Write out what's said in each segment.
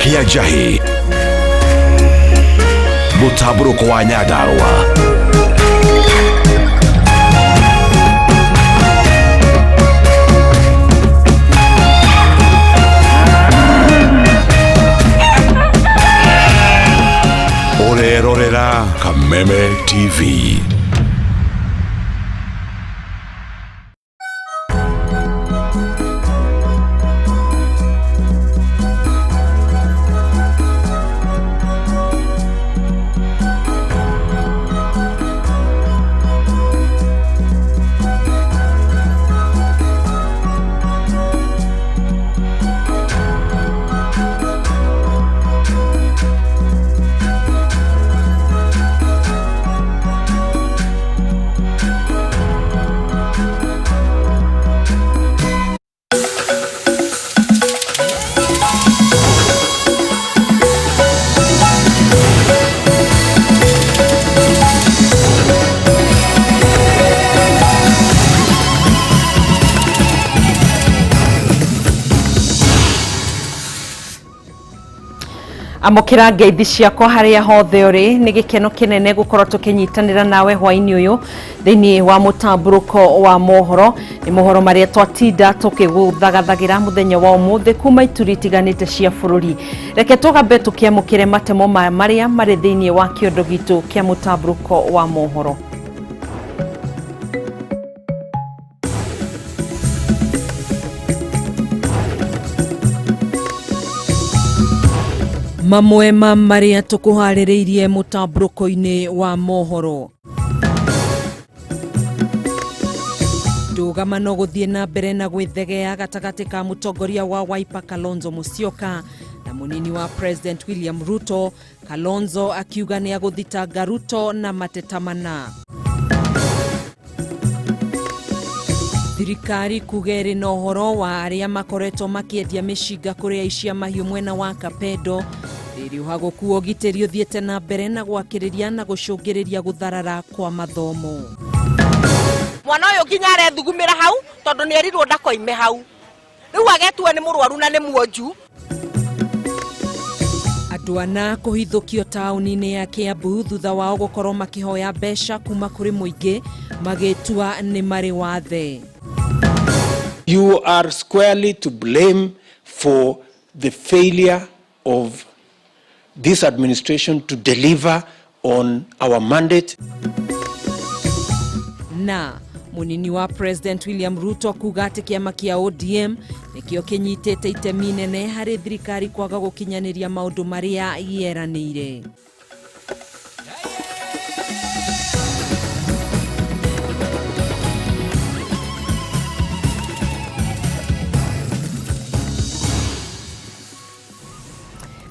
Kĩa njahĩ, mũtambũrũko wa Nyandarũa. Ũrerorera Kameme TV. Amũkĩra ngeithi ciakwa harĩa hothe ũrĩ. Nĩ gĩkeno kĩnene gũkorwo tũkĩnyitanĩra nawe hwainĩ ũyũ thĩinĩ wa mũtambũrũko wa mohoro. Nĩ mohoro marĩa twatinda tũkĩgũthagathagĩra mũthenya wa ũmũthĩ kuma ituri itiganĩte cia bũrũri. Reke tũgambe tũkĩamũkĩre matemo maya marĩa marĩ thĩinĩ wa kĩondo gitũ kĩa mũtambũrũko wa mohoro. Mamwe ma marĩa tũkũharĩrĩirie mũtambũrũko-inĩ wa mohoro: ndũgamano gũthiĩ na mbere na gwĩthegea gatagatĩ ka mũtongoria wa Wiper Kalonzo Musyoka na mũnini wa President William Ruto, Kalonzo akiuga nĩ agũthitanga Ruto na mateta mana. Thirikari kuga ĩrĩ na ũhoro wa arĩa makoretwo makĩendia mĩcinga kũrĩ aici a mahiũ mwena wa Kapedo. Rĩrĩ ũhagũku ũgitĩri ũthiĩte na mbere na gwakĩrĩria na gũcũngĩrĩria gũtharara kwa mathomo. Mwana ũyũ nginya arethugumĩra hau tondũ nĩ erirwo ndakoime hau, rĩu agetua nĩ mũrwaru na nĩ muonju. Andũ ana kũhithũkio taũni-inĩ ya Kiambu thutha wao gũkorwo makĩhoya mbeca kuma kũrĩ mũingĩ magĩtua nĩ marĩ wathe. You are squarely to blame for the failure of this administration to deliver on our mandate. Na munini wa President William Ruto kuga atĩ kĩama kĩa ODM nĩkĩo kĩnyitĩte itemi nene harĩ thirikari kwaga gũkinyanĩria maũndũ marĩa yeranĩire.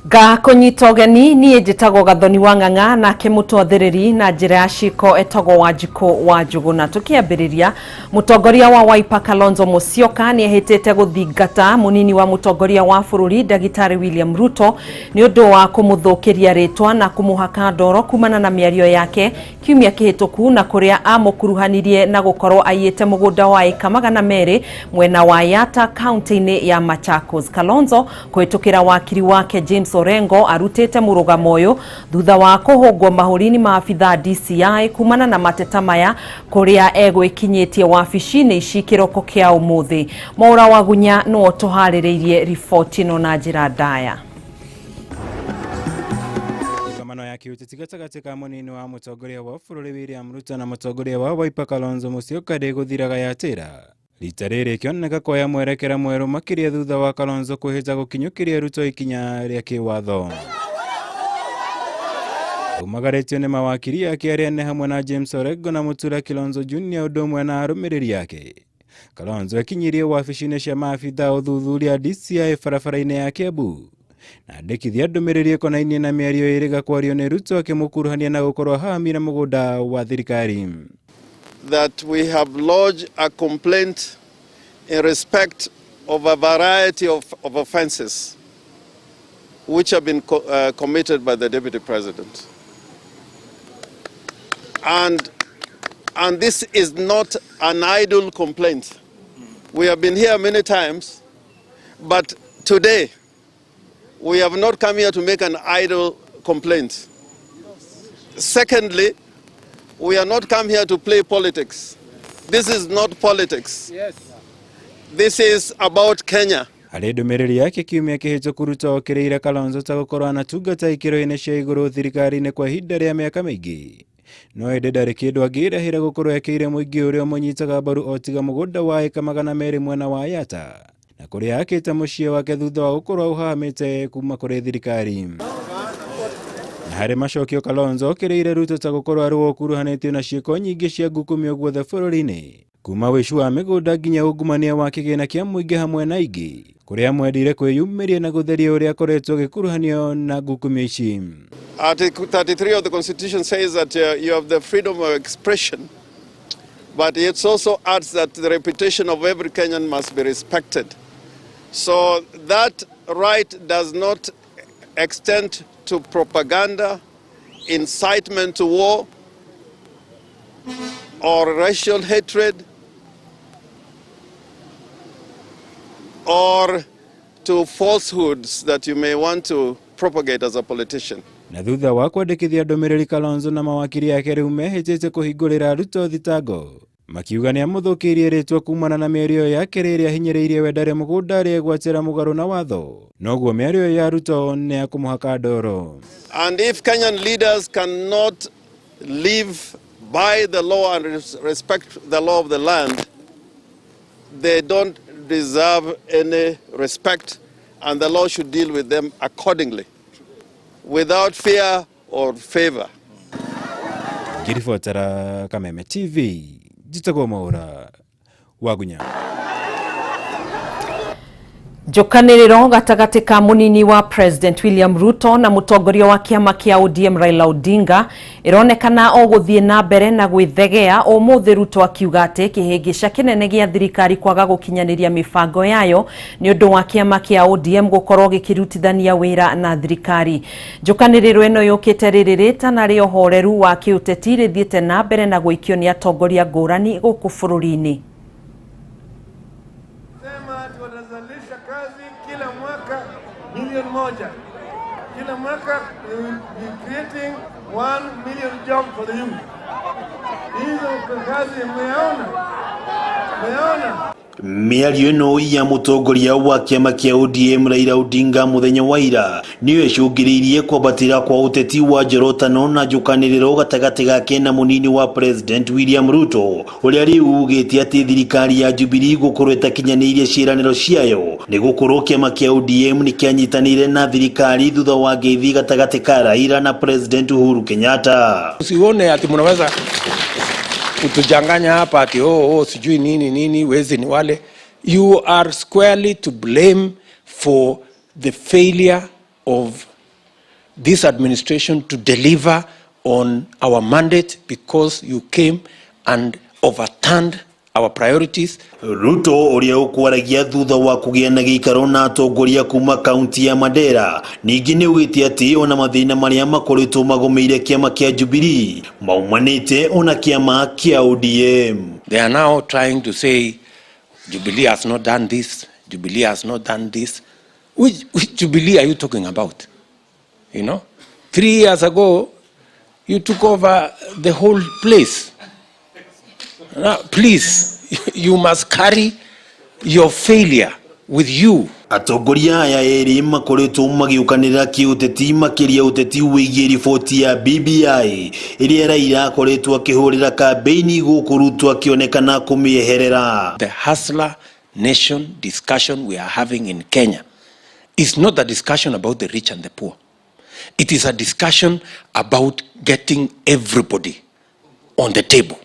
Ngakũnyita ũgeni, niĩ njĩtagwo Gathoni wa Ng'ang'a, nake mũtwathĩrĩri na njĩra ya ciko etagwo Wanjikũ wa Njũgũna. Tũkĩambĩrĩria, mũtongoria wa Wiper Kalonzo Musyoka nĩ ehĩtĩte gũthingata mũnini wa mũtongoria wa bũrũri Ndagĩtarĩ William Ruto nĩ ũndũ wa kũmũthũkĩria rĩtwa na kũmũhaka ndoro kumana na mĩario yake kiumia kĩhĩtũku, na kũrĩa amũkuruhanirie na gũkorwo aiyĩte mũgũnda wa ĩka 200 mwena wa Yatta kaunti-inĩ ya Machakos. Kalonzo kũhĩtũkĩra wakiri wake James Orengo arutĩte mũrũgamo ũyũ thutha wa kũhũngwo mahũri-inĩ ma abithaa DCI kumana na mateta maya, kũrĩa egwĩkinyĩtie wabici-inĩ ici kĩroko kĩa ũmũthĩ. Mwaũra Wagunya nĩwe ũtũharĩrĩirie riboti ĩno na njĩra ndaya. Mĩrũgamo ya kĩũteti gatagatĩ ka mũnini wa mũtongoria wa bũrũri William Ruto na mũtongoria wa Wiper Kalonzo Musyoka ndĩgũthiraga yatĩra. Rita rĩrĩ ĩkĩoneka kuoya mwerekera mwerũ makĩria thutha wa Kalonzo kwĩhĩta gũkinyũkĩria Ruto ikinya rĩa kĩwatho. Umagarĩtio nĩ mawakiri ake arĩa nĩ hamwe na James Orengo na Mũtura Kilonzo Junior ũndũ ũmwe na arũmĩrĩri ake. Kalonzo ekinyirie wabici-inĩ cia maabitha ũthuthuria DCI barabara-inĩ ya Kiambu na andĩkithia ndũmĩrĩri ĩkonainie na mĩario ĩrĩga kwario nĩ Ruto akĩmũkuruhania na gũkorwo ahahamire mũgũnda wa thirikari. That we have lodged a complaint in respect of a variety of offenses which have been committed by the Deputy President. And this is not an idle complaint. We have been here many times, but today We have not come here to make an idle complaint. Secondly, we are not come here to play politics. This is not politics. This is about Kenya. Harĩ ndũmĩrĩri yake kiumia kĩhĩtũku, Ruto okĩrĩire Kalonzo ta gũkorwo anatungata ikĩro-inĩ cia igũrũ thirikari-inĩ kwa ihinda rĩa mĩaka mĩingĩ, no ĩndĩ ndarĩ kĩndũ angĩrahĩra gũkorwo ekĩire mũingĩ ũrĩa ũmũnyitaga mbaru o tiga mũgũnda wa ĩka 200 mwena wa Yatta na kũrĩa akĩte mũciĩ wake thutha wa gũkorwo ũhahamĩte kuma kũrĩ thirikari. Na harĩ macokio, Kalonzo okĩrĩire Ruto ta gũkorwo arĩ we ũkuruhanĩtio na ciĩko nyingĩ cia ngukumio guothe bũrũri-inĩ, kuma wĩici wa mĩgũnda nginya ungumania wa kĩgĩna kĩa mũingĩ hamwe na ingĩ, kũrĩa amwendire kwĩyumĩria na gũtheria ũrĩa akoretwo agĩkuruhanio na ngukumio ici. Article 33 of the Constitution says that you have the freedom of expression, but it also adds that the reputation of every Kenyan must be respected. So that right does not extend to propaganda, incitement to war, or racial hatred, or to falsehoods that you may want to propagate as a politician. Na thutha wa kwandĩkithia ndũmĩrĩri, Kalonzo na mawakiri ake rĩu mehĩtĩte kũhingũrĩra Ruto thitango, makiuga nĩ amũthũkĩirie rĩtwa kumana na mĩario yake rĩrĩa ahinyĩrĩirie we ndarĩ mũgũnda arĩa mũgarũ na watho, noguo mĩario ya Ruto nĩ ya kũmũhaka ndoro. And if Kenyan leaders cannot live by the law and respect the law of the land, they don't deserve any respect, and the law should deal with them accordingly, without fear or favor. Ngĩribotera Kameme TV, njĩtagwo Mwaũra Wagunya. Njũkanĩrĩro gatagatĩ ka mũnini wa President William Ruto na mũtongoria wa kĩama kĩa ODM Raila Odinga ĩronekana o gũthiĩ na mbere na gwĩthegea. Ũmũthĩ Ruto akiuga atĩ kĩhĩngĩca kĩnene gĩa thirikari kwaga gũkinyanĩria mĩbango yayo nĩ ũndũ wa kĩama kĩa ODM gũkorwo gĩkĩrutithania wĩra na thirikari. Njũkanĩrĩro ĩno yũkĩte rĩrĩ rĩtana rĩa ũhoreru wa kĩũteti rĩthiĩte na mbere na gũikio nĩ atongoria ngũrani gũkũ bũrũri-inĩ. Sema ati watazalisha kazi kila mwaka 1 milioni. Kila mwaka we will be creating 1 million job for the youth. Hizo kazi mmeona, mmeona. Mĩario ĩno ya mũtongoria wa kĩama kĩa ODM Raila Odinga mũthenya wa ira nĩyo ĩcũngĩrĩirie kwambatĩra kwa ũteti wa njorotano na njũkanĩrĩro gatagatĩ gake na mũnini wa President William Ruto, ũrĩa rĩu ugĩte atĩ thirikari ya Jubilee gũkorwo ĩtakinyanĩirie ciĩranĩro ciayo nĩ gũkorwo kĩama kĩa ODM nĩ kĩanyitanĩire na thirikari thutha wa ngeithi gatagatĩ ka Raila na President Uhuru Kenyatta. Usione ati mnaweza kutujanganya hapa ati oh, sijui nini nini, wezi ni wale. You are squarely to blame for the failure of this administration to deliver on our mandate because you came and overturned our priorities. Ruto ũrĩa ũkwaragia thutha wa kũgĩa na gĩikaro na atongoria kuma kaunti ya Mandera ningĩ nĩ ugĩte atĩ ona mathĩna marĩa makoretwo magũmĩire kĩama kĩa Jubilee maumanĩte ona kĩama kĩa ODM. They are now trying to say Jubilee has not done this, Jubilee has not done this. Which Jubilee are you talking about? 3 years ago, you took over the whole place. Now, please, you must carry your failure with you. Atongoria aya erĩ makoretwo magĩũkanĩrĩra kĩũteti, makĩria ũteti wĩgiĩ riboti ya BBI ĩrĩa Raila akoretwo akĩhũrĩra kambĩini, gũkũ Ruto akĩonekana kũmĩeherera. The Hustler Nation discussion we are having in Kenya is not a discussion about the rich and the poor. It is a discussion about getting everybody on the table.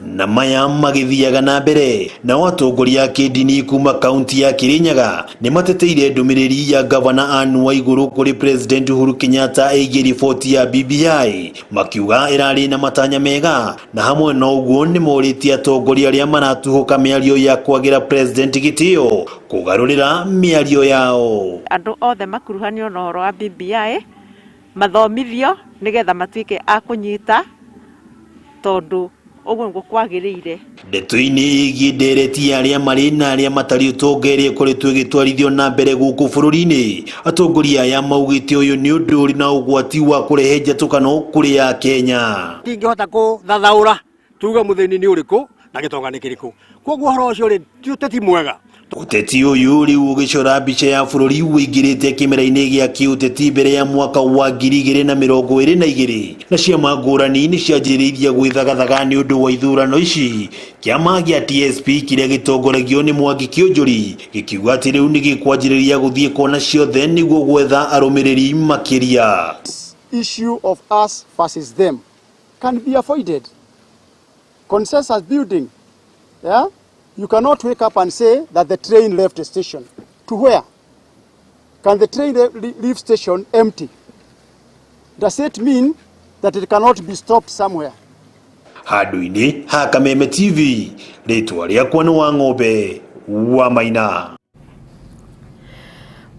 Na maya magĩthiaga na mbere, nao atongoria a kĩndini kuma kaunti ya Kirinyaga nĩ mateteire ndũmĩrĩri ya gavana Anne Waiguru kũrĩ President Uhuru Kenyatta ĩgiĩ riboti ya BBI, makiuga ĩrarĩ na matanya mega, na hamwe na ũguo nĩ morĩtie atongoria arĩa maratuhũka mĩario ya kwagĩra President gĩtĩo kũgarũrĩra mĩario yao. Andũ othe makuruhanio na ũhoro wa BBI mathomithio nĩgetha matuĩke a kũnyita, tondũ Ũguo nĩguo kwagĩrĩire. Ndeto-inĩ ĩgiĩ ndereti ya arĩa marĩ na arĩa matarĩ ũtonga ĩrĩa ĩkoretwo ĩgĩtwarithio na mbere gũkũ bũrũri-inĩ, atongoria aya maugĩte ũyũ nĩ ũndũ ũrĩ na ũgwati wa kũrehe njatũkano kũrĩ Akenya. Tingĩhota kũthathaũra tuge mũthĩni nĩ ũrĩkũ na gĩtonga nĩ kĩrĩkũ, koguo ũhoro ũcio rĩ ti ũteti mwega. Ũteti ũyũ rĩu ũgĩcora mbica ya bũrũri ũingĩrĩte kĩmera-inĩ gĩa kĩũteti mbere ya mwaka wa 2022, na ciama ngũrani nĩ cianjĩrĩirie gwĩthagathaga nĩ ũndũ wa ithurano ici. Kĩama gĩa TSP kĩrĩa gĩtongoragio nĩ Mwangi Kĩũnjũri gĩkiuga atĩ rĩu nĩ gĩkwanjĩrĩria gũthiĩ kona ciothe nĩguo gwetha arũmĩrĩri makĩria. Issue of us versus them can be avoided. Consensus building, yeah? You cannot wake up and say that the train left the station. To where? Can the train leave station empty? Does it mean that it cannot be stopped somewhere? Handũ-inĩ ha Kameme TV, rĩtwa rĩakwa nĩ wa Ng'ombe wa Maina.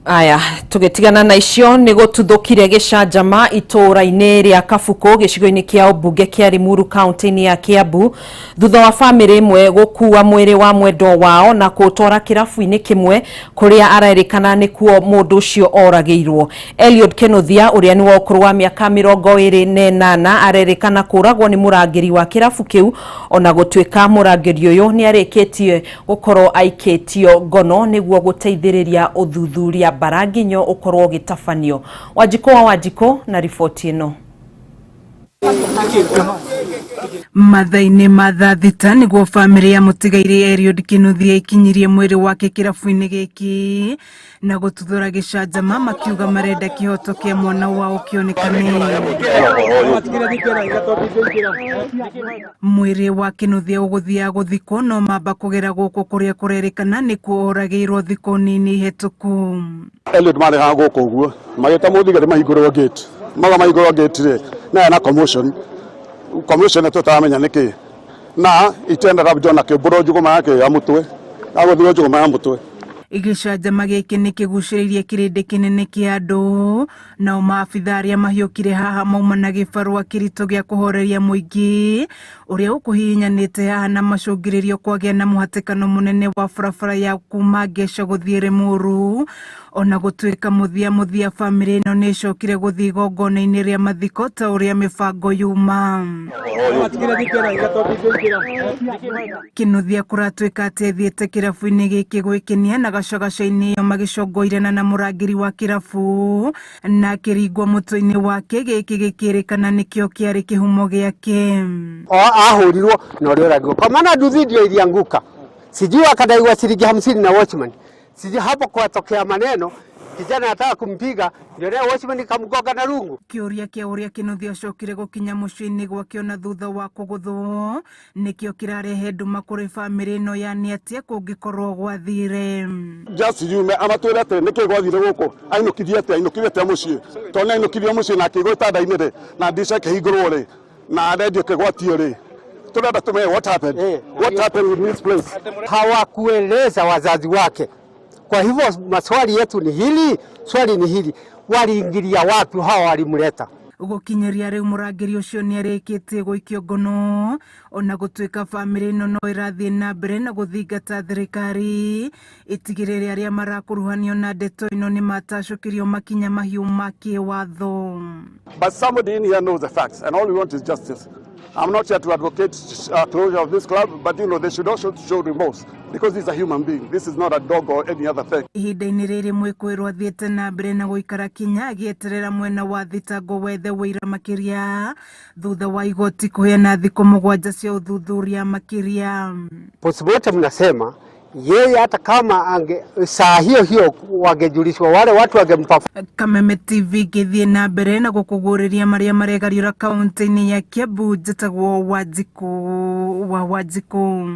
Aya, tũgĩtigana na icio nĩ gũtuthũkire gĩcanjama itũũra-inĩ rĩa Kabuku gĩcigo-inĩ kĩa ũmbunge kĩa Limuru kaunti-inĩ ya Kiambu thutha wa bamĩrĩ ĩmwe gũkua mwĩrĩ wa mwendwa wao na kũũtwara kĩrabu-inĩ kĩmwe kũrĩa arerĩkana nĩkuo mũndũ ũcio oragĩirwo. Eliud Kinuthia ũrĩa nĩ wa ũkũrũ wa mĩaka 28 arerĩkana kũragwo nĩ mũrangĩri wa kĩrabu kĩu, ona gũtuĩka mũrangĩri ũyũ nĩ arĩkĩtie gũkorwo aikĩtio ngono nĩguo gũteithĩrĩria ũthuthuria baranginyo ũkorwo ũgĩtabanio. Wanjikũ wa Wanjikũ na riboti ĩno. Mathaa-inĩ ma thaa 6 nĩguo bamĩrĩ ya mũtigairĩ Eliud Kinuthia ikinyirie mwĩrĩ wake kĩrabu-inĩ gĩkĩ na gũtuthũra gĩcanjama makiuga marenda kĩhoto kĩa mwana wao kĩonekane. Mwĩrĩ wa Kinuthia ũgũthiaga gũthikwo no mamba kũgera gũkũ kũrĩa kũrerĩkana nĩkuo oragĩirwo thikũ nini hetũku. Eliud marĩ haha gũkũ ũguo magĩta mũthigari mahingũrĩrwo gate, maga mahingũrĩrwo gate rĩ na na commotion commotion tũtaramenya nĩkĩ, na itendaga John akĩmbũrwo njũgũma yake ya mũtwe, agũthirwo njũgũma ya mũtwe. Gĩcanjama gĩkĩ nĩ kĩgucĩrĩirie kĩrĩndĩ kĩnene kĩa andũ, nao maabitha arĩa mahiũkire haha mauma na gĩbarũa kĩritũ gĩa kũhoreria mũingĩ ũrĩa ũkũhihinyanĩte haha na macũngĩrĩrio kwagĩa na mũhatĩkano mũnene wa barabara ya kuma Ngeca gũthiĩ Limuru. Ona gũtuĩka mũthia mũthia bamĩrĩ ĩno nĩ ĩcokire gũthiĩ igongona-inĩ rĩa mathiko ta ũrĩa mĩbango yuma. Kinuthia kũratuĩka atĩ athiĩte kĩrabu-inĩ gĩkĩ gwĩkenia na gacagaca-inĩ ĩyo magĩcongoirana na mũrangĩri wa kĩrabu na akĩringwo mũtwe-inĩ wake, gĩkĩ gĩkĩrĩkana nĩkĩo kĩarĩ kĩhumo gĩake. Ahũrirwo na ũrĩa ũragirwo kwa maana nduthi ndio ilianguka, sijui akadaiwa shilingi 50 na watchman, sijui hapo kwatokea maneno kijana anataka kumpiga ndio leo watchman kamgonga na rungu. Kĩũria kĩa ũrĩa Kinuthia acokire gũkinya mũciĩ-inĩ gwake ona thutha wa kũgũthwo nĩkĩo kĩrarehe nduma kũrĩ bamĩrĩ ĩno, yani atĩa kũngĩkorwo gwathire. Just yume amatwĩre atĩ nĩkĩ gwathire gũkũ, ainũkirie atĩa, ainũkirie atĩa mũciĩ, tondũ nĩ ainũkirie mũciĩ na akĩigwo itanda-inĩ rĩ, na ndica ĩkĩhingũrwo rĩ, na redio ĩkĩgwatio rĩ, turenda tumenye what happened. What happened in this place? Hawakueleza wazazi wake. Kwa hivyo maswali yetu ni hili, swali ni hili, waliingilia wapi hao walimleta? Gũkinyĩria rĩu mũrangĩri ũcio nĩarĩkĩtie gũikio ngono, ona gũtuĩka bamĩrĩ ĩno no ĩrathiĩ na mbere na gũthingata thirikari ĩtigĩrĩre arĩa marakuruhanio na ndeto ĩno nĩmatacũkĩrio makinya mahiũ ma kĩwatho. But somebody in here knows the facts, and all we want is justice. I'm not here to advocate closure of this club, but you know, they should also show remorse, because this is a human being. This is not a dog or any other thing. Ihinda-inĩ rĩrĩ mwĩkũĩrwo athiĩte na mbere na gũikara kinya agĩeterera mwena wa thitango wethe ũira makĩria thutha wa igoti kũheana thikũ 7 cia ũthuthuria makĩria. Postmortem nasema yeye hata kama ange saa hiyo hiyo wangejulishwa wale watu wangempa. Kameme TV gĩthiĩ na mbere na gũkũgũrĩria marĩa maregariũra kaunti-inĩ ya Kiambu. Njĩtagwo Wanjikũ wa Wanjikũ.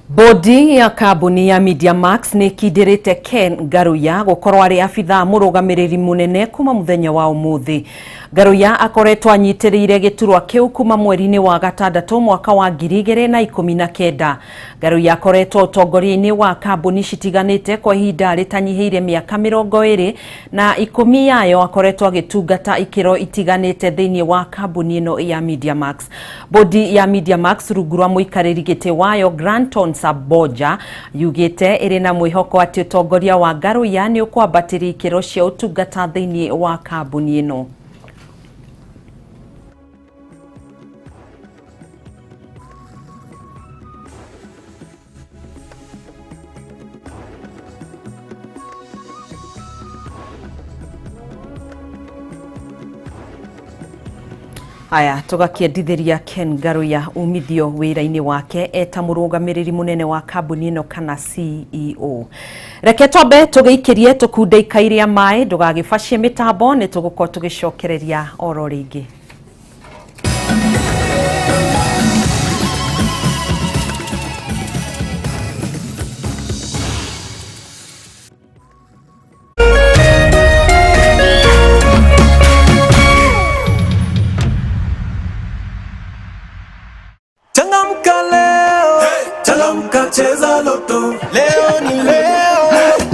Bodi ya kambuni ya Media Max nĩ ĩkindĩrĩte Ken Ngaruiya gũkorwo arĩ abithaa mũrũgamĩrĩri mũnene kuma mũthenya wa ũmũthĩ. Ngaruiya akoretwo anyitĩrĩire gĩturwa kĩu kuma mweri-inĩ wa gatandatũ mwaka wa 2019. Ngaruiya akoretwo ũtongoria-inĩ wa kambuni citiganĩte kwa ihinda rĩtanyihĩire mĩaka 20 na 10 yayo akoretwo agĩtungata ikĩro itiganĩte thĩinĩ wa kambuni ĩno ya Mediamax. Bodi ya Mediamax rungu rwa mũikarĩri gĩtĩ wayo Granton Samboja yugĩte ĩrĩ na mwĩhoko atĩ ũtongoria wa Ngaruiya nĩ ũkwambatĩria ikĩro cia ũtungata thĩinĩ wa kambuni ĩno. Aya tũgakĩendithĩria Ken Ngaruiya umithio wĩra-inĩ wake eta mũrũgamĩrĩri mũnene wa kambuni ĩno kana CEO. Reke twambe tũgĩikĩrie tũkunde ikai rĩa maĩ ndũgagĩbacie mĩtambo nĩ tũgũkorwo tũgĩcokereria oro rĩngĩ. Changamka leo, changamka cheza loto. Leo ni leo,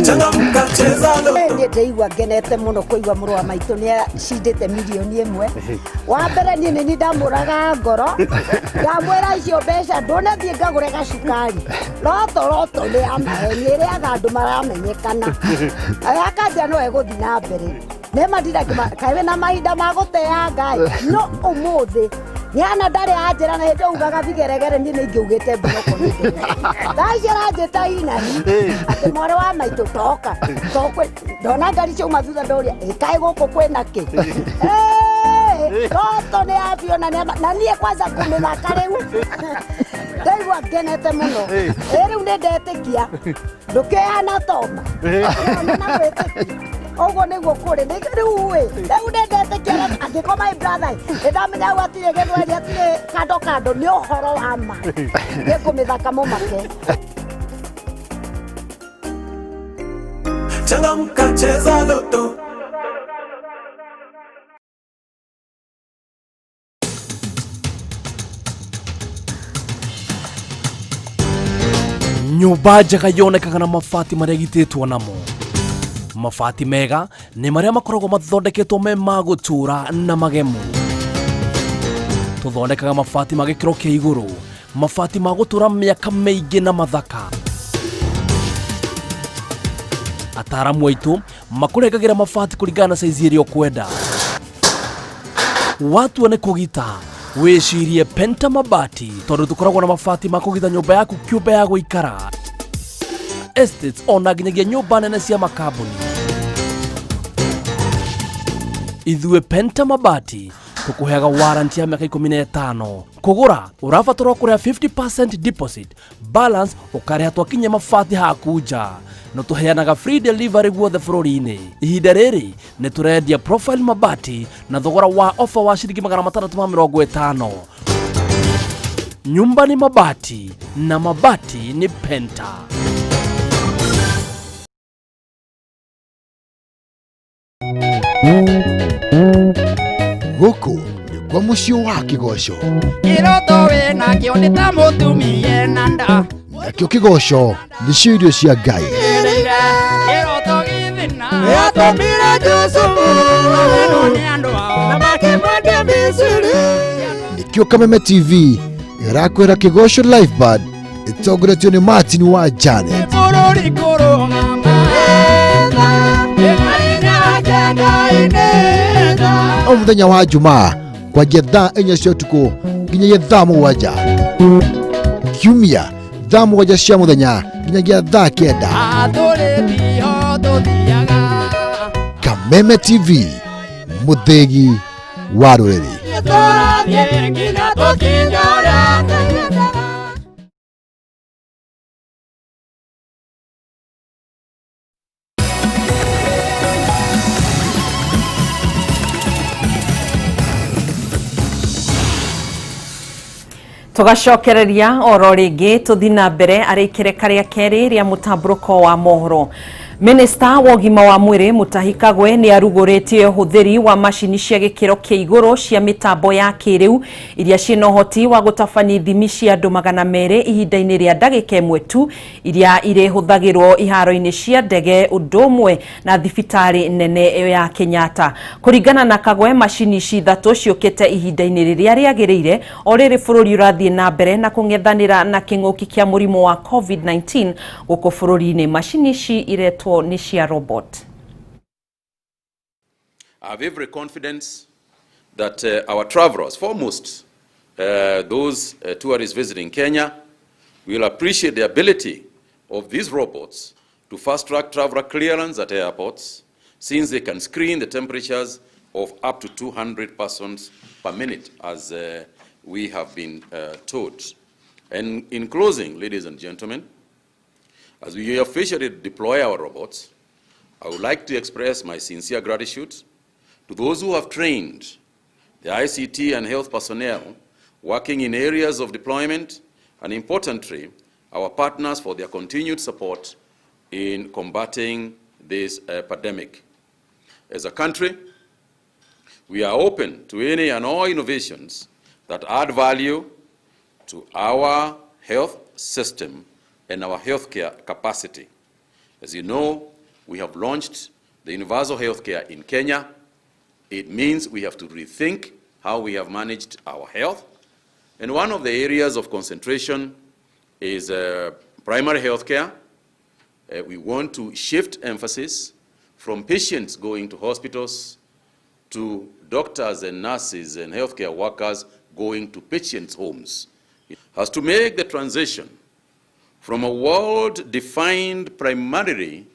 changamka cheza loto. Niĩ ndĩigua ngenete mũno kũigua mũrũ wa maitũ nĩ acindĩte mirioni 1. Wa mbere niĩ nĩ niĩ ndamũraga ngoro ndamwĩra icio mbeca ndũnathiĩ ngagũre gacukari. Loto loto nĩ ya maheni ĩrĩaga andũ maramenyekana. Akanjia no egũthiĩ na mbere. Nĩ ma ndira kaĩ wĩna mahinda ma gũteanga ĩ no ũmũthĩ Nyana ndarĩ anjĩra na hĩndĩ ugaga vigeregere niĩ nĩ ingĩugĩte mburoko nĩ ndĩrĩ. Thaa ici aranjĩta inahi atĩ mwarĩ wa maitũ toka tokwe ndona ngari ciauma thutha ndoria ĩ kaĩ gũkũ kwĩna kĩ. Toto nĩ ya biũ na na niĩ kwanza kũmĩthaka rĩu ndaigua ngenete mũno. Ĩ rĩu nĩ ndetĩkia ndũkĩhana toma na gwĩtĩkia ũguo nĩguo kũrĩ rĩu ĩ rĩu nĩ ndetĩkia angĩkorwo my brother nĩ ndamenya hau hatirĩ gĩthweri hatirĩ kando kando nĩ ũhoro wa ma nĩ ngũmĩthaka mũmake. Changamka cheza loto. Nyũmba njega yonekaga na mabati marĩa ĩgitĩtwo namo. Mabati mega nĩ marĩa makoragwo mathondeketwo me ma gũtũũra na magemu. Tũthondekaga mabati ma gĩkĩro kĩa igũrũ, mabati ma gũtũũra mĩaka mĩingĩ na mathaka. Ataaramu aitũ makũrengagĩra mabati kũringana na saizi ĩrĩa ũkwenda. Watua nĩ kũgita wĩcirie Penta Mabati tondũ tũkoragwo na mabati ma kũgita nyũmba yaku kĩũmbe ya gũikara, estates ona nginyagia nyũmba nene cia makambuni. Ithuĩ Penta Mabati tũkũheaga warranty ya mĩaka 15. Kũgũra ũrabatarwo kũrĩha 50% deposit, balance ũkarĩha twakinyia mabati haku nja. No tũheanaga free delivery guothe bũrũri-inĩ. Ihinda rĩrĩ nĩ tũrendia profile mabati na thogora wa offer wa ciringi 650. Nyumba ni mabati na mabati ni Penta. Gũkũ nĩ kwa mũciĩ wa kĩgoco. Kĩroto wĩnakĩo nĩ ta mũtumia ena nda. Nakĩo kĩgoco nĩcio irio cia Ngai. Kĩroto gĩthĩna yatũmire Jusufu amenwo nĩ andũ ao na makĩmwendia Misiri. Nĩkĩo Kameme TV ĩrakwĩra Kĩgoco Live Band ĩtongoretio nĩ Martin wa Janet. Bũrũri kũrũgama O mũthenya wa Jumaa kwanjia thaa 4 cia ũtukũ nginyagia thaa 7. Kiumia thaa 7 cia mũthenya nginyagia thaa 9. Kameme TV, mũthĩgi wa rũrĩrĩ. Tugacokereria oro rĩngĩ tũthi na mbere arĩ ikereka rĩa kerĩ rĩa mũtambũrũko wa mohoro. Minista wa ũgima wa mwĩrĩ Mutahi Kagwe nĩ arugũrĩtie ũhũthĩri wa macini cia gĩkĩro kĩa igũrũ cia mĩtambo ya kĩrĩu iria ciĩna ũhoti wa gũtabania ithimi cia andũ 200 ihinda-inĩ rĩa ndagĩka ĩmwe tu, iria irĩhũthagĩrwo iharo-inĩ cia ndege ũndũ ũmwe na thibitarĩ nene ya Kenyatta. Kũringana na Kagwe, macini ici ithatũ ciũkĩte ihinda-inĩ rĩrĩa rĩagĩrĩire o rĩrĩ bũrũri ũrathiĩ na mbere na kũng'ethanĩra na kĩng'ũki kĩa mũrimũ wa COVID-19 gũkũ bũrũri-inĩ. Macini ici iretwo nĩ cia robot. I have every confidence that our travelers, foremost those tourists visiting Kenya, will appreciate the ability of these robots to fast-track traveler clearance at airports, since they can screen the temperatures of up to 200 persons per minute, as we have been told. And in closing, ladies and gentlemen, as we officially deploy our robots, I would like to express my sincere gratitude to those who have trained the ICT and health personnel working in areas of deployment, and importantly, our partners for their continued support in combating this pandemic. As a country, we are open to any and all innovations that add value to our health system and our healthcare capacity. As you know, we have launched the universal healthcare in Kenya. It means we have to rethink how we have managed our health. And one of the areas of concentration is primary healthcare. We want to shift emphasis from patients going to hospitals to doctors and nurses and healthcare workers going to patients' homes. It has to make the transition from a world defined primarily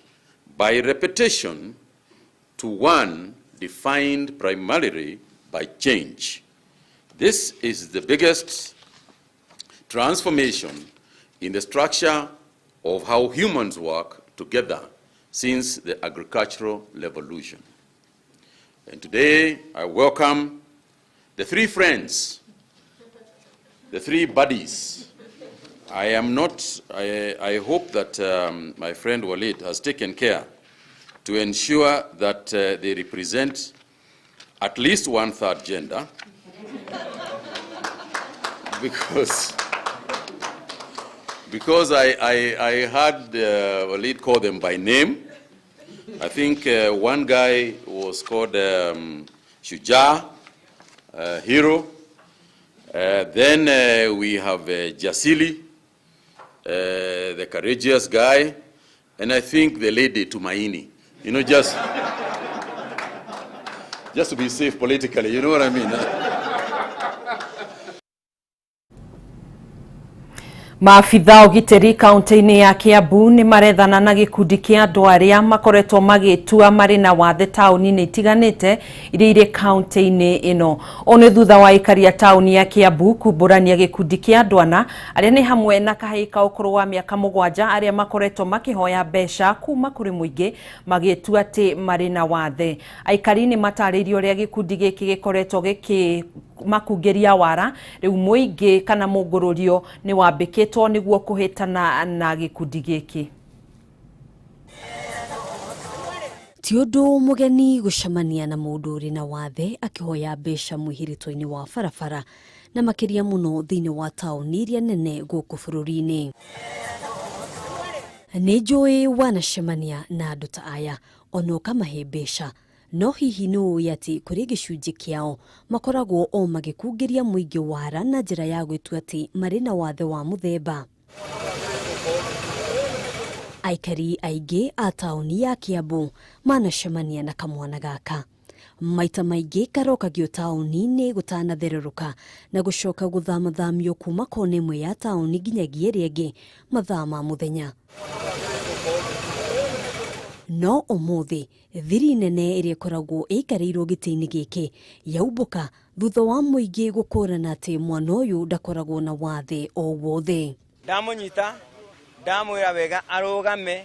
by repetition to one defined primarily by change. This is the biggest transformation in the structure of how humans work together since the agricultural revolution. And today, I welcome the three friends, the three buddies. I am not, I hope that my friend Walid has taken care to ensure that they represent at least 1/3 gender, because I heard Walid call them by name. I think one guy was called Shuja, hero. Then we have Jasili, the courageous guy, and I think the lady Tumaini. You know, just to be safe politically, you know what I mean? Maabitha ũgitĩri kaunti-inĩ ya Kiambu nĩ marethana na gĩkundi kĩa andũ arĩa makoretwo magĩtua marĩ na wathe taũni-inĩ itiganĩte iria irĩ kaunti-inĩ ĩno. Ũũ nĩ thutha wa aikari a taũni ya Kiambu kumbũrania gĩkundi kĩa andũ ana arĩa nĩ hamwe na kahĩĩ ka ũkũrũ wa mĩaka 7 arĩa makoretwo makĩhoya mbeca kuma kũrĩ mũingĩ magĩtua atĩ marĩ na wathe. Aikari nĩ matarĩirio ũrĩa gĩkundi gĩkĩ gĩkoretwo gĩkĩ makungĩria wara rĩu mũingĩ kana mũngũrũrio nĩ wambĩkĩtwo nĩguo kũhĩtana na gĩkundi gĩkĩ. Ti ũndũ mũgeni gũcemania na mũndũ ũrĩ na wathe akĩhoya mbeca mwĩhĩrĩto-inĩ wa barabara na makĩria mũno thĩinĩ wa taũni iria nene gũkũ bũrũri-inĩ. Nĩ njũĩ wanacemania na andũ ta aya ona ũkamahe mbeca, no hihi nĩ ũĩ atĩ kũrĩ gĩcunjĩ kĩao makoragwo o magĩkungĩria mũingĩ wara na njĩra ya gwĩtua atĩ marĩ na wathe wa mũthemba. Aikari aingĩ a taũni ya Kiambu manacemania na kamwana gaka. Maita maingĩ karokagio taũni-inĩ gũtanathererũka na gũcoka gũthamathamio kuma kona ĩmwe ya taũni nginyagia ĩrĩa ĩngĩ mathaa ma mũthenya. No ũmũthĩ thiri nene ĩrĩa ĩkoragwo ĩikarĩirwo gĩtĩ-inĩ gĩkĩ yaumbũka thutha wa mũingĩ gũkũrana atĩ mwana ũyũ ndakoragwo na wathe o wothe. Ndamũnyita, ndamwĩra wega arũgame,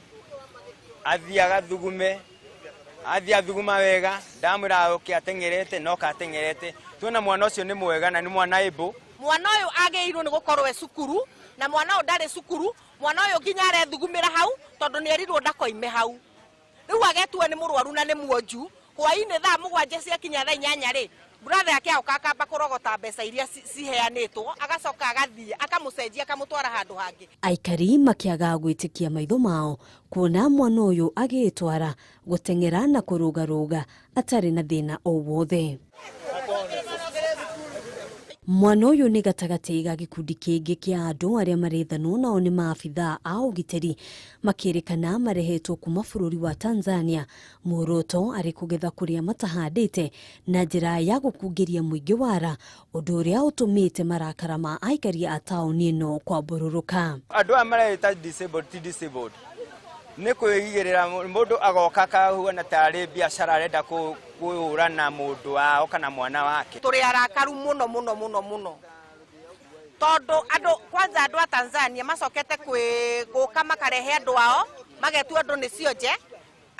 athiĩ agathugume, athiĩ athuguma wega, ndamwĩra oke ateng'erete no kateng'erete. Tuona mwana ũcio nĩ mwega na nĩ mwana ĩmbũ. Mwana ũyũ agĩrĩirwo nĩ gũkorwo e cukuru, na mwana ũyũ ndarĩ cukuru, mwana ũyũ nginya arethugumĩra hau tondũ nĩ erirwo ndakoime hau. Rĩu agetua nĩ mũrwaru na nĩ muonju. Hwainĩ thaa 7 ciakinya thaa 8 rĩ, brother yake agoka akamba kũrogota mbeca iria ciheanĩtwo, agacoka agathiĩ akamũcenjia akamũtwara handũ hangĩ. Aikari makĩaga gwĩtĩkia maitho mao kuona mwana ũyũ agĩĩtwara gũteng'era na kũrũgarũga atarĩ na thĩna o wothe. Mwana ũyũ nĩ gatagatĩ ga gĩkundi kĩngĩ kĩa andũ arĩa marethanwo nao nĩ maabithaa a ũgitĩri makĩrĩkana marehetwo kuma bũrũri wa Tanzania, muoroto arĩ kũgetha kũrĩa matahandĩte na njĩra ya gũkungĩria mũingĩ wara, ũndũ ũrĩa ũtũmĩte marakara ma aikari a taũni ĩno kwambũrũrũka. Andũ aya mareita disabled ti disabled, nĩ kwĩigĩrĩra mũndũ agoka akahuana tarĩ biacara arenda kũhũra na mũndũ wao kana mwana wake. Tũrĩ arakaru mũno mũno mũno mũno tondũ andũ kwanza andũ a Tanzania macokete gũka makarehe andũ ao magetua andũ nĩ cionje,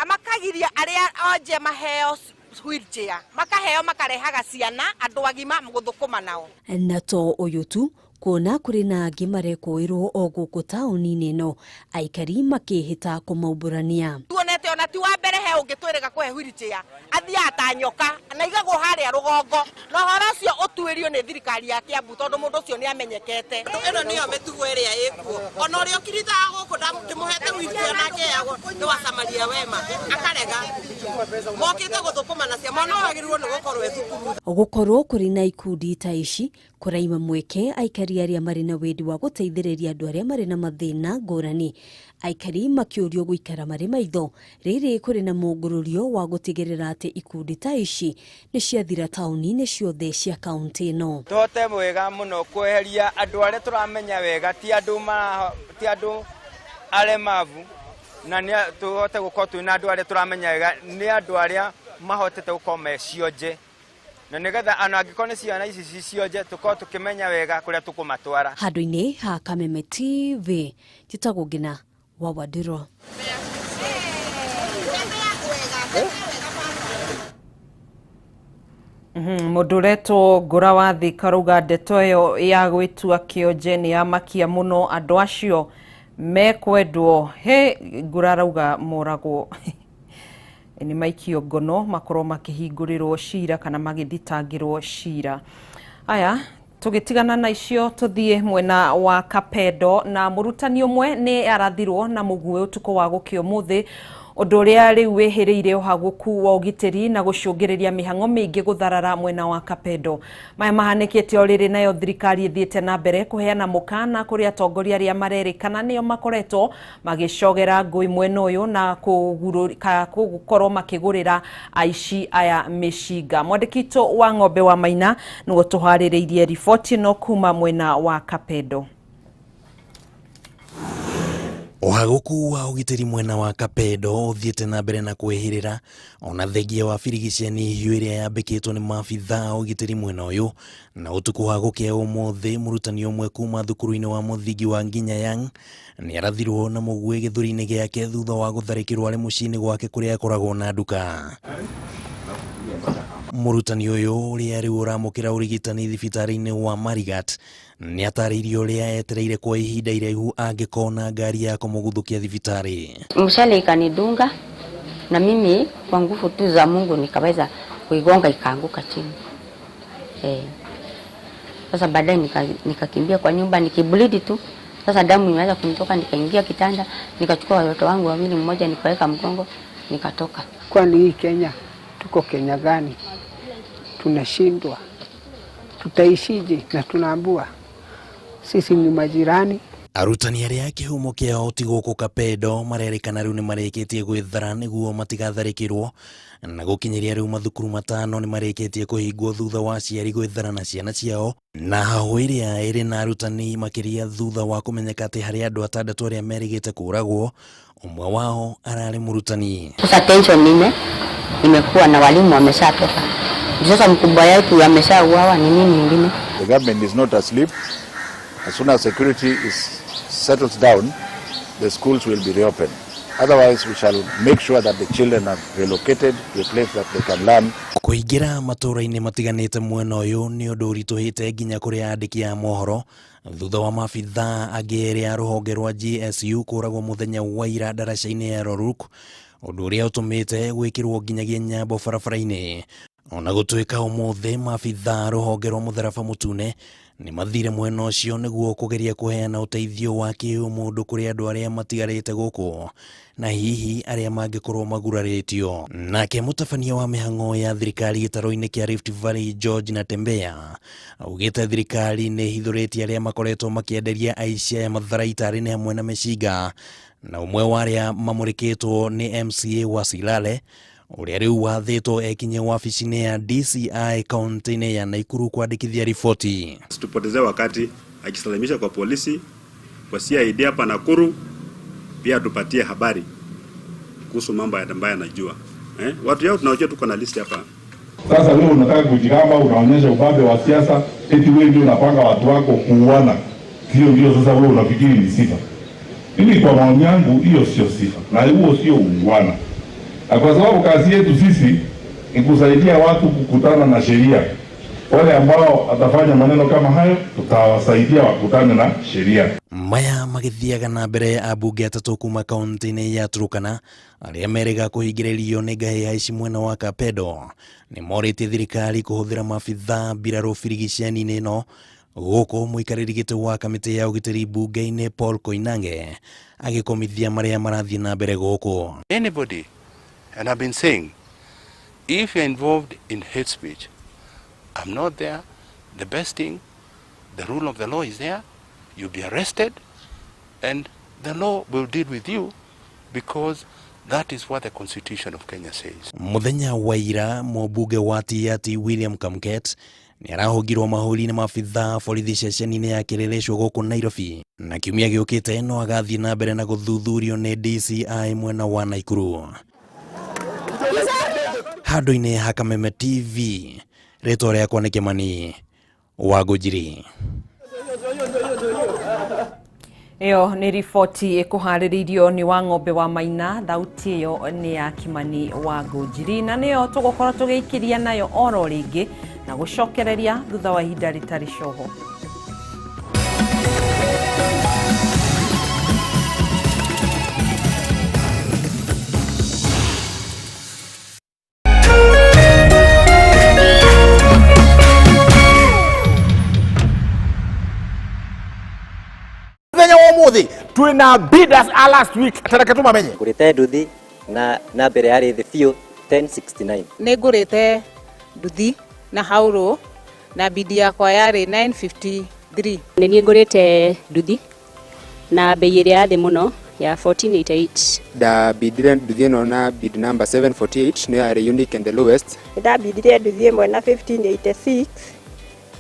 makagiria arĩa onje maheo wheelchair, makaheo makarehaga ciana andũ agima gũthũkũma nao. Na to ũyũ tu, kuona kũrĩ na angĩ marekũĩrwo o gũkũ taũni-inĩ ĩno, aikari makĩhĩta kũmaumbũrania. Tuonete ona ti wa mbere he ũngĩ twĩrĩga kũhe wheelchair, athiaga ta nyoka na igagwo harĩa rũgongo, na ũhoro ũcio ũtuĩrio nĩ thirikari ya Kiambu tondũ mũndũ ũcio nĩ amenyekete. Ĩno nĩyo mĩtugo ĩrĩa ĩkuo, ona ũrĩa ũkiritaga gũkũ ndĩmũhete wheelchair nake eyagwo nĩ wa Samaria wema akarega, mokĩte gũthũkũma na cia mwana ũyũ agĩrĩirwo nĩ gũkorwo e thukuru. Gũkorwo kũrĩ na ikundi ta ici kũraima mweke aikari arĩa marĩ na wendi wa gũteithĩrĩria andũ arĩa marĩ na mathĩna ngũrani. Aikari makĩũrio gũikara marĩ maitho rĩrĩ kũrĩ na mũngũrũrio wa gũtigĩrĩra atĩ ikundi ta ici nĩ ciathira taũni-inĩ ciothe cia kaũntĩ ĩno. Tũhote wega mũno kweheria andũ arĩa tũramenya wega ti andũ aremavu, na nĩ tũhote gũkorwo twĩna andũ arĩa tũramenya wega nĩ andũ arĩa mahotete gũkorwo me cionje, na nĩgetha ona angĩkorwo nĩ ciana ici ci cionje tũkorwo tũkĩmenya wega kũrĩa tũkũmatwara. Handũ-inĩ ha Kameme TV, njĩtagwo Ngina wa Wandirwa. Mũndũ ũretwo Ngũra wa Thika arauga ndeto ĩyo ya gwĩtua kĩonje nĩ yamakia mũno andũ acio mekwendwo. He Ngũra arauga moragwo nĩ maikio ngono makorwo makĩhingũrĩrwo cira kana magĩthitangĩrwo cira. Aya tũgĩtigana na icio tũthiĩ mwena wa Kapedo, na mũrutani ũmwe nĩ arathirwo na mũguĩ ũtukũ wa gũkĩa ũmũthĩ, ũndũ ũrĩa rĩu wĩhĩrĩire ũhagũku wa ũgitĩri na gũcũngĩrĩria mĩhang'o mĩingĩ gũtharara mwena wa Kapedo. Maya mahanĩkĩte o rĩrĩ nayo thirikari ĩthiĩte na mbere kũheana mũkana kũrĩ atongoria arĩa marerĩkana nĩo makoretwo magĩcogera ngũi mwena ũyũ na gũkorwo makĩgũrĩra aici aya mĩcinga. Mwandĩki witũ wa Ng'ombe wa Maina nĩwe ũtũharĩrĩirie riboti ĩno kuma mwena wa Kapedo. Ũhagũku wa ũgitĩri mwena wa Kapedo ũthiĩte na mbere na kwĩhĩrĩra ona thengia wa birigiceni hiũ ĩrĩa yambĩkĩtwo nĩ maabithaa a ũgitĩri mwena ũyũ. Na ũtukũ wa gũkĩa ũmũthĩ, mũrutani ũmwe kuma thukuru-inĩ wa mũthingi wa Nginya Yang nĩ arathirwo na mũguĩ gĩthũri-inĩ gĩake thutha wa gũtharĩkĩrwo arĩ mũciĩ-inĩ gwake kũrĩa akoragwo na nduka. Mũrutani ũyũ ũrĩa rĩu ũramũkĩra ũrigitani thibitarĩ-inĩ wa Marigat nĩ atarĩirie ũrĩa etereire kwa ihinda iraihu angĩkona ngari ya kũmũguthũkia thibitarĩ. Mshale ikanidunga na mimi kwa nguvu tu za Mungu nikaweza kuigonga ikaanguka chini. Sasa baadaye nikakimbia kwa nyumba nikiblidi tu. Sasa damu imeanza kunitoka, nikaingia kitanda, nikachukua watoto wangu wawili, mmoja nikaweka mgongo, nikatoka. Kwani hii Kenya tuko Kenya gani? Tunashindwa. Tutaishije? Na tunaambua sisi ni majirani. Arutani arĩa kĩhumo kĩao ti gũkũ Kapedo marerĩkana rĩu nĩmarĩkĩtie gwĩthara nĩguo matigatharĩkĩrwo, na gũkinyĩria rĩu mathukuru 5 nĩmarĩkĩtie kũhingwo thutha wa aciari gwĩthara na ciana ciao, na hahũ ĩrĩa ĩrĩ na arutani makĩria thutha wa kũmenyeka atĩ harĩ andũ 6 arĩa merĩgĩte kũũragwo, ũmwe wao ararĩ mũrutani. Sasa tension imekuwa na walimu wameshatoka. Sasa mkubwa yetu ameshauawa, ni nini nyingine? The government is not asleep. As soon as security is settles down, the schools will be reopened. Otherwise, we shall make sure that the children are relocated to a place that they can learn. Kũingĩra matũũra-inĩ matiganĩte mwena ũyũ nĩ ũndũ ũritũhĩte nginya kũrĩ andĩki a mohoro thutha wa maabithaa angĩ erĩ a rũhonge rwa GSU kũũragwo mũthenya wa ira ndaraca-inĩ ya Loruk. Ũndũ ũrĩa ũtũmĩte gwĩkĩrwo nginyagia nyambo barabara-inĩ. Ona gũtuĩka ũmũthĩ maabithaa rũhonge rwa mũtharaba mũtune nĩ mathire mwena ũcio nĩguo kũgeria kũheana ũteithio wa kĩũmũndũ kũrĩ andũ arĩa matigarĩte gũkũ na hihi arĩa mangĩkorwo magurarĩtio. Nake mũtabania wa mĩhang'o ya thirikari gĩtarũ-inĩ kĩa Rift Valley George Natembeya augĩte thirikari nĩ ĩhithũrĩtie arĩa makoretwo makĩenderia aici aya matharaita arĩ nĩ hamwe na mĩcinga, na ũmwe wa arĩa mamũrĩkĩtwo nĩ MCA wa Silale ũrĩa rĩu wathĩtwo ekinye wabici-inĩ ya DCI kaunti-inĩ ya Nakuru kwandĩkithia riboti. Tupotezee wakati akisalimisha kwa polisi, kwa CID hapa Nakuru, pia tupatie habari kuhusu mambo ambayo anajua. Watu yao tunawajua, tuko na list hapa. Sasa wewe unataka kujigamba, unaonyesha ubabe wa siasa, eti wewe ndio unapanga watu wako kuuana. Hiyo ndio sasa wewe unafikiri ni sifa. Mimi kwa maoni yangu hiyo sio sifa na huo sio uungwana. Na kwa sababu kazi yetu sisi ni kusaidia watu kukutana na sheria. Wale ambao atafanya maneno kama hayo tutawasaidia wakutane na sheria. Maya magithiaga na mbere ambunge atatũ kuma kaunti-inĩ ya Turkana arĩa merĩga kũhingĩrĩrio nĩ ngahĩha ici mwena wa Kapedo nĩ morĩtie thirikari kũhũthĩra maabithaa mbirarũ birigiceni-inĩ ĩno gũkũ mũikarĩri gĩtĩ wa kamĩtĩ ya ũgitĩri mbunge-inĩ Paul Koinange agĩkomithia marĩa marathiĩ na mbere gũkũ. Anybody, and I've been saying, if you're involved in hate speech, I'm not there. The best thing, the rule of the law is there. You'll be arrested, and the law will deal with you because that is what the Constitution of Kenya says. Mũthenya wa ira mũmbunge wa Tiaty William Kamket nĩ arahũngirwo mahũri nĩ maabithaa borithi ceceni-inĩ ya Kĩrĩrĩcwo gũkũ Nairobi na kiumia gĩũkĩte no agathiĩ na mbere na gũthuthurio nĩ DCI mwena wa Nakuru. Handũ-inĩ ha Kameme TV, rĩtwa rĩakwa nĩ Kĩmani wa Ngũnjiri. Ĩyo nĩ riboti ĩkũharĩrĩirio nĩ wa ng'ombe wa Maina, thauti ĩyo nĩ ya Kimani wa Ngũnjiri, na nĩyo tũgũkorwo tũgĩikĩria nayo oro rĩngĩ na gũcokereria thutha wa ihinda rĩtarĩ coho. Muthi twina bidders a last week tareke tumamenye ngurite nduthi na mbere yarĩ thĩ biũ 1069. Nĩ ngũrĩte nduthi na haurũ na bidi yakwa yarĩ 953. Nĩ niĩ ngũrĩte nduthi na bei ĩrĩa ya thĩ mũno ya 1488. Ndabindire nduthi ĩno na bid number 748 nĩyo yarĩ unique and the lowest. Ndabindire nduthi ĩmwe na 1586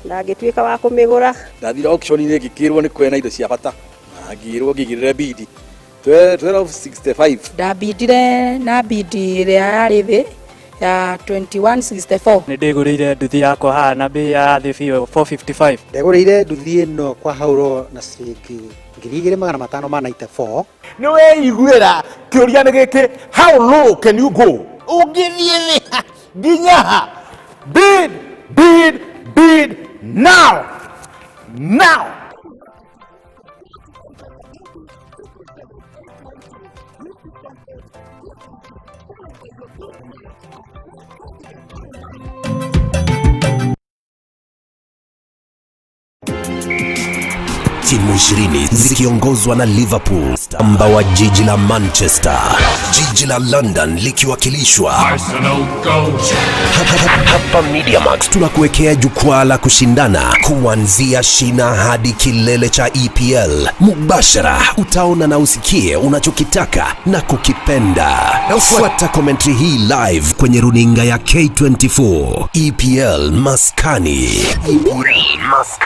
na ngĩtuĩka wa kũmĩgũra. Ndathire auction-inĩ ngĩkĩrwo nĩ kwena indo cia bata ngirwo ngigirire bidi 1265. Ndabindire na bidi ĩrĩa yarĩ thĩ ya 2164. Nĩ ndĩgũrĩire nduthi yakwa haha na bei ya thĩ biũ 455. Ndegũrĩire nduthi ĩno kwa hauro na ciringi 2594. Nĩ weiguĩra kĩũria nĩ gĩkĩ, how low can you go? Ũngĩthiĩ thĩ nginya ha? Bid, bid, bid now, now. Timu 20 zikiongozwa na Liverpool, amba wa jiji la Manchester, jiji la London likiwakilishwa Arsenal go. Hapa MediaMax tunakuwekea jukwaa la kushindana kuanzia shina hadi kilele cha EPL. Mubashara utaona na usikie unachokitaka na kukipenda. Fuata commentary hii live kwenye runinga ya K24. EPL Maskani. EPL Maskani.